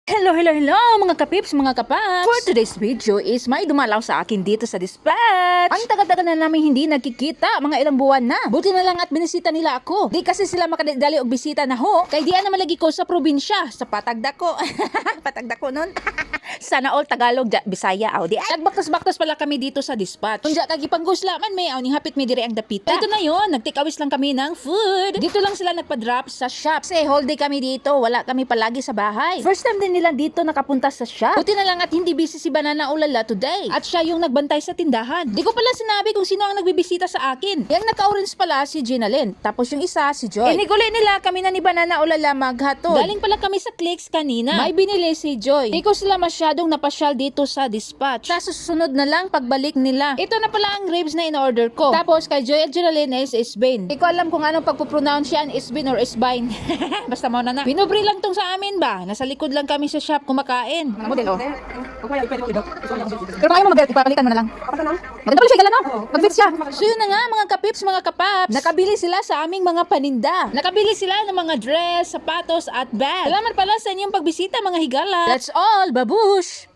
Hello mga kapips, mga kapaps! For today's video is may dumalaw sa akin dito sa dispatch. Ang tagal-tagal na namin hindi nagkikita, mga ilang buwan na. Buti na lang at binisita nila ako. Di kasi sila makadali og bisita na ho. Kay diyan naman lagi ko sa probinsya, sa Patagdako. Patagdako nun. Sana all Tagalog, Bisaya, aw di. Nagbaktas-baktas pala kami dito sa dispatch. Kung kagi pangguslaman may aw ning hapit mi dire ang dapita. Ito na yon, nagtikawis lang kami ng food. Dito lang sila nagpa-drop sa shop. Kasi whole day kami dito, wala kami palagi sa bahay. First time din nila dito nakapunta sa shop. Buti na lang at hindi busy si Banana Ulala today. At siya yung nagbantay sa tindahan. Di ko pala sinabi kung sino ang nagbibisita sa akin. Yung naka-orange pala si Ginalyn. Tapos yung isa si Joy. Iniguli nila kami na ni Banana Ulala maghatod. Galing pala kami sa Clicks kanina. May binili si Joy. Di ko sila masyadong napasyal dito sa dispatch. Sa susunod na lang pagbalik nila. Ito na pala ang ribs na in-order ko. Tapos kay Joy at Ginalyn is Isbin. Di ko alam kung anong pagpupronounce yan, Isbin or Isbine. Basta mo na. Pinubri lang tong sa amin ba? Nasa likod lang kami sa shop kumakain. Mga model, oh. Pero kaya mo mag-belt, ipapalitan mo na lang. Maganda pala siya, gala no? Mag-fix siya. So yun na nga mga kapips, mga kapaps. Nakabili sila sa aming mga paninda. Nakabili sila ng mga dress, sapatos at bag. Salamat pala sa inyong pagbisita mga higala. That's all, babush!